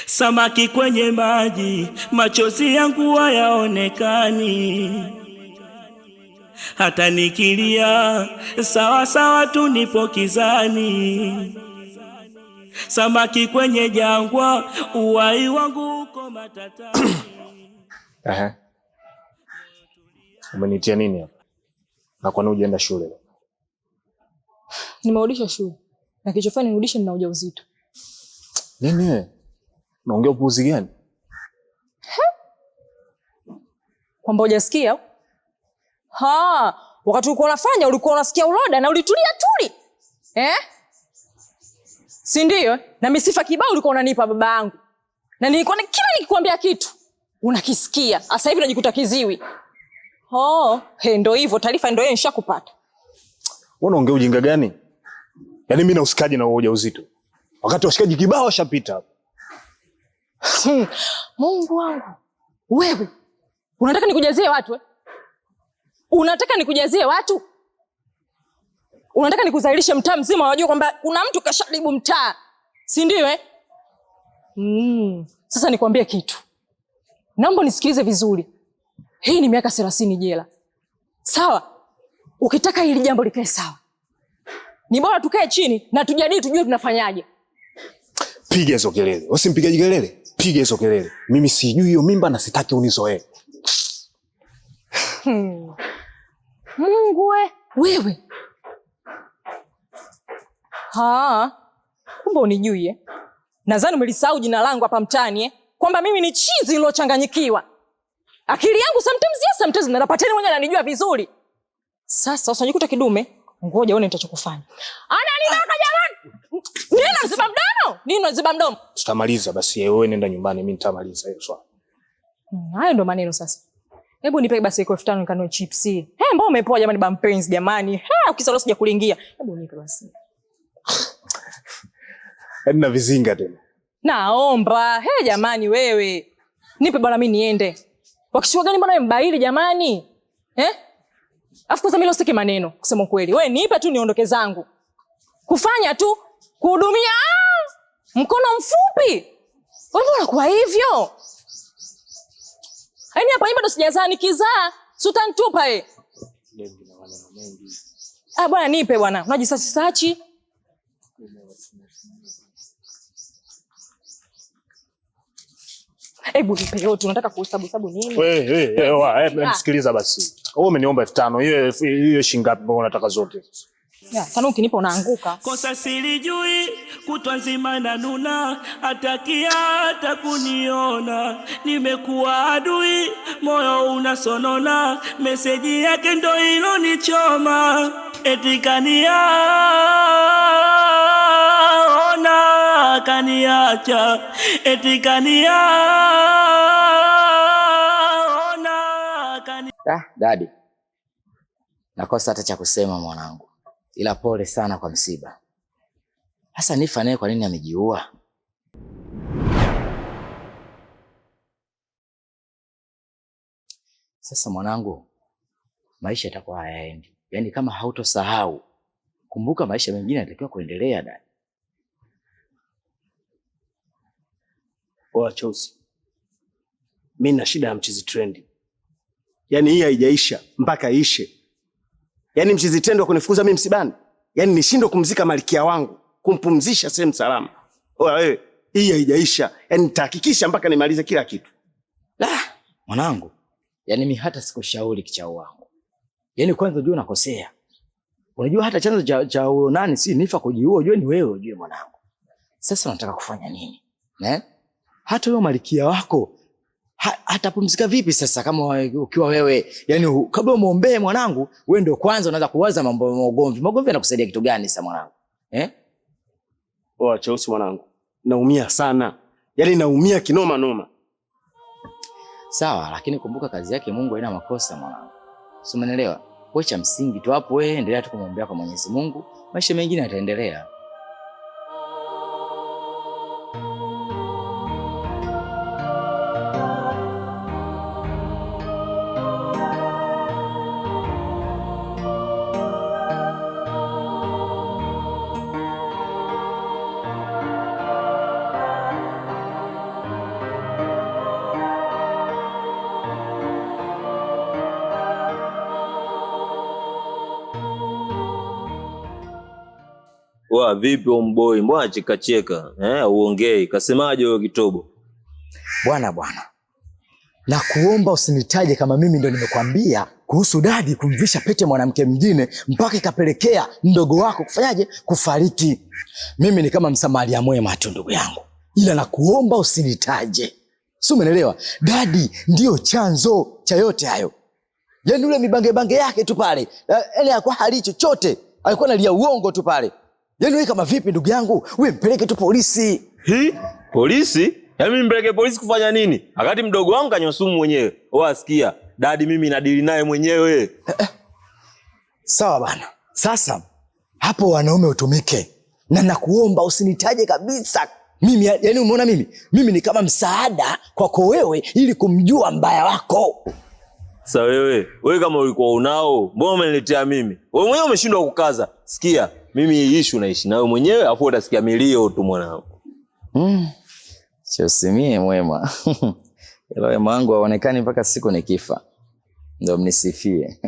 Samaki kwenye maji, machozi yangu hayaonekani. Hata nikilia sawa sawa tu nipo kizani. Samaki kwenye jangwa, uwai wangu uko matatani. Ehe. Umenitia nini hapa? Na kwa nini hujaenda shule? Nimerudisha shule. Na kilichofanya nirudishe nina ujauzito. Nini wewe? Unaongea upuuzi gani? Kwamba hujasikia? Ha, wakati ulikuwa unafanya ulikuwa unasikia uroda na ulitulia tuli. Eh? Si ndio? Na misifa kibao ulikuwa unanipa baba yangu. Na nilikuwa kila nikikwambia kitu unakisikia. Sasa hivi unajikuta kiziwi. Oh, he, ndio hivyo, taarifa ndio hiyo nishakupata. Wewe unaongea ujinga gani? Yaani mimi nahusikaje na ujauzito? Wakati washikaji kibao washapita. Mungu wangu. Wewe unataka nikujazie watu eh? Unataka nikujazie watu? Unataka nikuzalilishe mtaa mzima wajue kwamba kuna mtu kasharibu mtaa. Si ndio eh? Sasa nikwambie kitu. Naomba nisikilize vizuri. Hii ni miaka 30 jela. Sawa? Ukitaka hili jambo likae sawa, ni bora tukae chini na tujadili tujue tunafanyaje. Piga hizo kelele. Usimpigaji kelele. Piga hizo kelele. Mimi sijui hiyo mimba na sitaki unizoee. Mungu we, wewe. Ha, kumbe unijui eh? Nadhani umelisahau jina langu hapa mtaani eh? Kwamba mimi ni chizi nilochanganyikiwa. Akili yangu sometimes yes, sometimes na napateni mwenyewe ananijua vizuri. Sasa usijikuta kidume, ngoja uone nitachokufanya. Ananibaka jamani. Nini unaziba mdomo? Nini unaziba mdomo? Tutamaliza basi, wewe nenda nyumbani, mimi nitamaliza hiyo swala. Hayo ndo maneno sasa. Hebu nipe basi 5,000 nikanunue chips. Eh, mbona umepoa jamani ba mpenzi jamani? Ha, ukisalo sija kulingia. Hebu nipe basi. Yaani na vizinga tena. Naomba. He jamani wewe. Nipe bwana mimi niende. Wakishua gani bwana wewe mbaili jamani? Eh? Afu kwanza mimi leo sitaki maneno kusema kweli. Wewe nipe tu niondoke zangu. Kufanya tu kuhudumia, mkono mfupi. Wewe mbona kwa hivyo? Yaani hapa bado sijazaa, nikizaa si utanitupa eh. Ah bwana nipe bwana. Unajisachi sachi. Hebu nipe yote, unataka kuhesabu hesabu nini? Wewe, msikiliza basi. Wewe umeniomba 5,000. Hiyo hiyo shilingi ngapi mbona unataka zote? Ya, tano ukinipa unaanguka. Kosa silijui, kutwa nzima na nuna, atakia hata kuniona. Nimekuwa adui, moyo unasonona, meseji yake ndo ilonichoma. Eti kaniona, kaniacha. Eti kaniona, kani- Dadi. Nakosa hata cha kusema mwanangu. Ila pole sana kwa msiba. Sasa Nifa naye kwa nini amejiua? Sasa mwanangu, maisha yatakuwa hayaendi. Yaani kama hautosahau, kumbuka maisha mengine yanatakiwa kuendelea dadi. Oa Cheusi, mimi nina shida ya mchizi trendi. Yaani hii haijaisha mpaka iishe. Yaani mchizi trendi wa kunifukuza mimi msibani. Yaani nishindwe kumzika malkia wangu, kumpumzisha sehemu salama. Oa wewe, hii haijaisha. Yaani nitahakikisha mpaka nimalize kila kitu. La, mwanangu, yaani mimi hata sikushauri kichao wangu. Yaani kwanza unajua unakosea. Unajua hata chanzo cha huyo nani si Nifa kujiua, unajua ni wewe unajua mwanangu. Sasa unataka kufanya nini? Eh? Hata huyo malkia wako atapumzika vipi sasa kama ukiwa wewe, yani kabla umuombee mwanangu, wewe ndio kwanza unaanza kuwaza mambo ya ugomvi. Magomvi yanakusaidia kitu gani sasa mwanangu? Eh? Oa Cheusi mwanangu, naumia sana. Yaani naumia kinoma noma. Sawa, lakini kumbuka kazi yake Mungu haina makosa mwanangu. Si umeelewa? Kwa cha msingi tu hapo wewe endelea tu kumwombea kwa Mwenyezi Mungu, maisha mengine yataendelea. Wa vipi omboi, mbona cheka cheka? Eh, uongei. Kasemaje wewe kitobo? Bwana bwana, nakuomba usinitaje kama mimi ndo nimekwambia kuhusu dadi kumvisha pete mwanamke mwingine mpaka ikapelekea mdogo wako kufanyaje, kufariki. Mimi ni kama msamaria mwema tu ndugu yangu, ila nakuomba usinitaje, si umeelewa? Dadi ndiyo chanzo cha yote hayo, yaani ule mibangebange yake tu pale, yaani hakuwa hali chochote, alikuwa analia uongo tu pale. Yaani wewe kama vipi ndugu yangu, wewe mpeleke tu polisi. Hi? Polisi? Yaani mimi mpeleke polisi kufanya nini? Wakati mdogo wangu kanywa sumu mwenyewe. Wasikia, dadi mimi nadili naye mwenyewe. Sawa bana. Sasa hapo wanaume utumike, na nakuomba usinitaje kabisa mimi. Yani umeona mimi ni kama msaada kwako wewe ili kumjua mbaya wako. Sasa wewe kama ulikuwa unao, mbona umeniletea mimi? Wewe mwenyewe umeshindwa kukaza. Sikia, mimi hii issue naishi nayo mwenyewe, afu utasikia milio tu mwanangu. Chosimie mwema. Ila wema wangu haonekani mpaka siku nikifa, ndo mnisifie.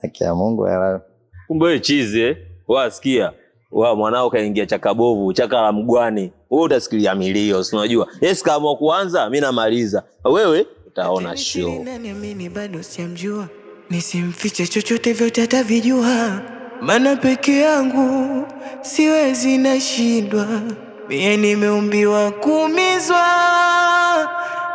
Haki Mungu ya Kumbe wewe chizi eh? Wasikia. Wa mwanao kaingia chakabovu, chaka la mgwani. Wewe utasikilia milio, si unajua. Yes, kama kuanza mimi namaliza. Wewe utaona show. Nani bado sijamjua, nisimfiche chochote, vyote atavijua, maana peke yangu siwezi, nashindwa. Mie nimeumbiwa kuumizwa,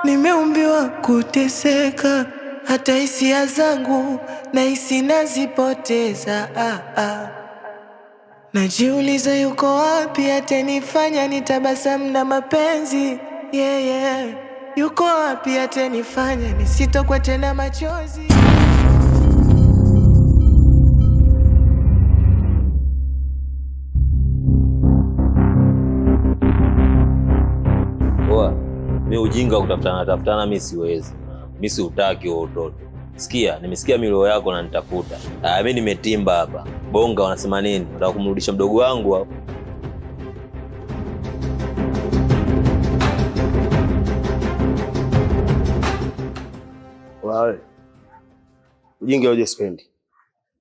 nimeumbiwa kuteseka, hata hisia zangu nahisi nazipoteza. Ah, ah. Najiuliza yuko wapi atanifanya nitabasamu na mapenzi yeah. Yuko wapi atanifanya nisitokwe tena machozi. Poa. Mimi ujinga wa kutafutana tafutana mimi siwezi. Mimi siutaki huo utoto. Sikia, nimesikia milio yako na nitafuta. Ah, mimi nimetimba hapa. Bonga wanasema nini? Unataka kumrudisha mdogo wangu hapo? Wewe. Ujinga uje sipendi.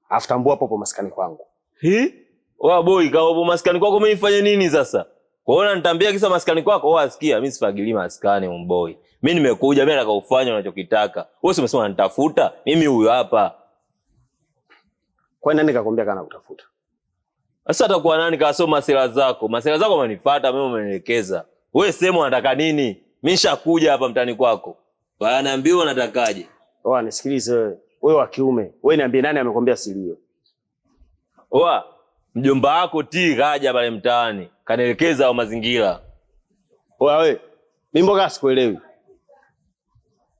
Afu tambua hapo hapo maskani kwangu. Hi? Oa boy, kama upo maskani kwako mimi nifanye nini sasa? Kwa hiyo unanitambia kisa maskani kwako? Oa sikia, mimi sifagilii maskani mboi. Mimi nimekuja, mimi nataka ufanye unachokitaka. Wewe si umesema unanitafuta? Mimi huyu hapa. Kwa nani nikakwambia kana kutafuta? Sasa atakuwa nani kama sio masela zako? Masela zako wamenifuata, mimi umenielekeza. Wewe sema unataka nini? Mimi nishakuja hapa mtani kwako. Bwana niambiwa unatakaje? Oa nisikilize wewe. Wewe wa kiume, wewe niambie nani amekwambia siri hiyo? Oa, mjomba wako T kaja pale mtaani, kanielekeza au mazingira. Oa wewe, mimi mboga sikuelewi.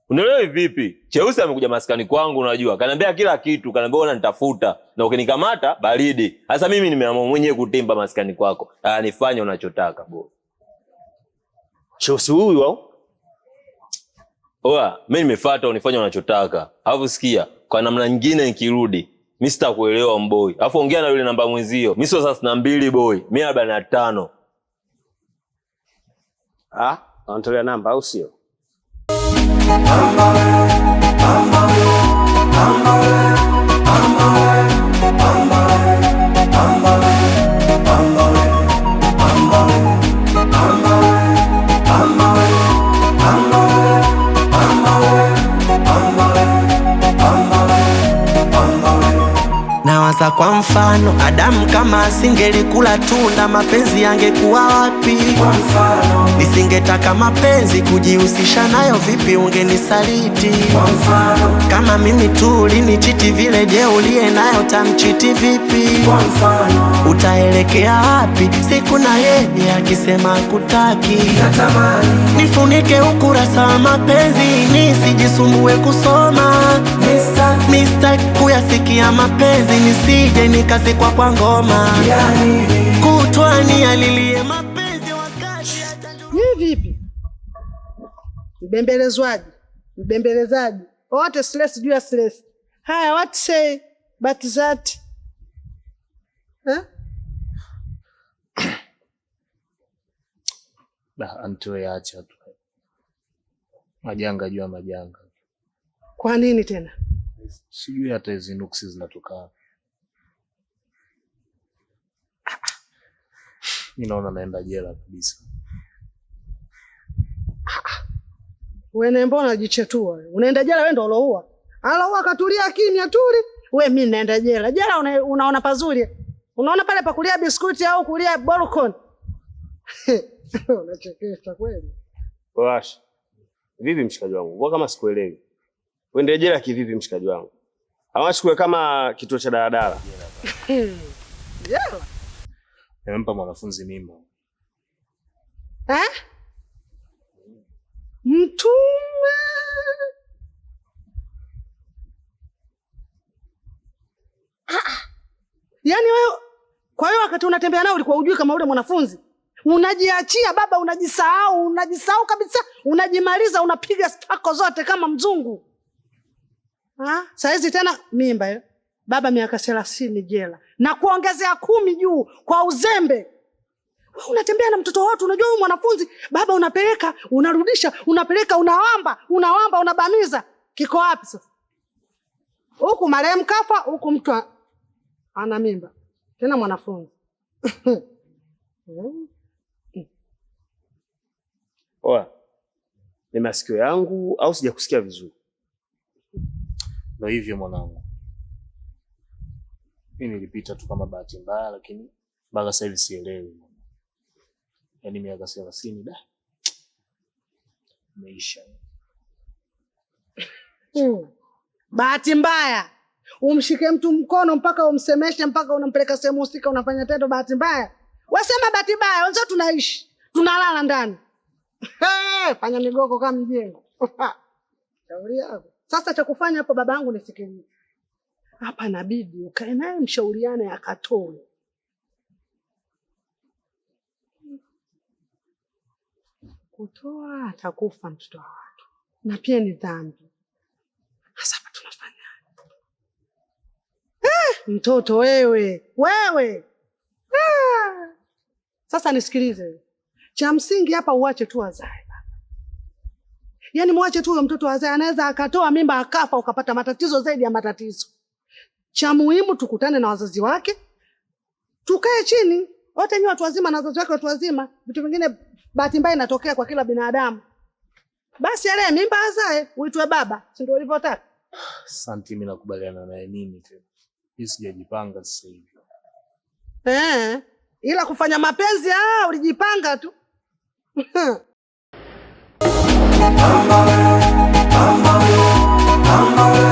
Unaelewi vipi? Cheusi amekuja maskani kwangu unajua. Kaniambia kila kitu, kaniambia unanitafuta na ukinikamata baridi. Sasa mimi nimeamua mwenyewe kutimba maskani kwako. Ah, nifanye unachotaka bo. Cheusi huyu au? Oa, mimi nimefuata unifanye unachotaka. Alafu sikia, kwa namna nyingine nikirudi, mimi sitakuelewa mboi. Alafu ongea na yule namba mwenzio. Mimi sio 32 boy, mimi 45. Ah, unatolea namba au sio? Nawaza kwa mfano Adamu kama asingelikula tunda mapenzi yangekuwa wapi? Nisingetaka mapenzi kujihusisha nayo, vipi ungenisaliti? Kama mimi tu ulinichiti vile, je uliye nayo tamchiti vipi? Utaelekea wapi siku na yeye akisema kutaki? Nifunike ukurasa wa mapenzi nisijisumbue kusoma, mistake kuyasikia mapenzi nisije nikazikwa kwa ngoma, kutwani alilie mapenzi wakati Hii vipi? Mbembelezwaji, mbembelezaji, wote stress juu ya stress. Haya, what say but that? Eh? Da, anti acha tu. Majanga juu ya majanga. Kwa nini tena? Sijui hata hizi nuksi zinatoka wapi. Mimi naona naenda jela kabisa. Wewe mbona unajichetua? Unaenda jela wewe ndio uloua. Aloua katulia kimya tuli. We mimi naenda jela. Jela unaona pazuri. Unaona pale pa kulia biskuti au kulia balcony. Unachekesha kweli. Wash. Vipi mshikaji wangu? Kwa kama sikuelewi. Uende jela kivipi mshikaji wangu? Hawachukue kama kituo cha daladala. Jela. Nimempa mwanafunzi mimba. Eh? Mtume. Yaani wewe kwa hiyo wakati unatembea nao ulikuwa hujui kama ule mwanafunzi. Unajiachia baba, unajisahau, unajisahau kabisa, unajimaliza, unapiga spako zote kama mzungu. Ah, saizi tena mimba hiyo. Baba miaka 30 jela na kuongezea 10 juu kwa uzembe. Wewe unatembea na mtoto watu, unajua huyu mwanafunzi baba, unapeleka, unarudisha, unapeleka, unawamba, unawamba, unabamiza. Kiko wapi sasa? Huku marehemu kafa, huku mtu ana mimba. Tena mwanafunzi. Oa. Ni masikio yangu au sijakusikia vizuri? Ndio hivyo mwanangu. Mimi nilipita tu kama bahati mbaya, lakini mpaka sasa hivi sielewi. Yaani miaka 30 da. Imeisha. Bahati mbaya. Umshike mtu mkono mpaka umsemeshe mpaka unampeleka sehemu husika unafanya tendo, bahati mbaya. Wasema bahati mbaya, wenzetu tunaishi, tunalala ndani. Hey, fanya migoko kama mjengo. Shauri yako. Sasa cha kufanya hapo babangu nisikilize. Hapa inabidi ukae naye mshauriane akatoe. Kutoa atakufa mtoto wa watu. Na pia ni dhambi. Sasa hapa tunafanyaje? Mtoto wewe, wewe. Sasa nisikilize. Cha msingi hapa uache tu azae baba. Yaani muache tu huyo mtoto azae, anaweza akatoa mimba akafa ukapata matatizo zaidi ya matatizo. Cha muhimu tukutane na wazazi wake. Tukae chini, wote ni watu wazima na wazazi wake watu wazima. Vitu vingine bahati mbaya inatokea kwa kila binadamu. Basi alee mimba azae, uitwe baba, si ndio ulivyotaka? Asante, mimi nakubaliana naye nini tena. Mimi sijajipanga sasa hivi. Ila kufanya mapenzi ulijipanga tu.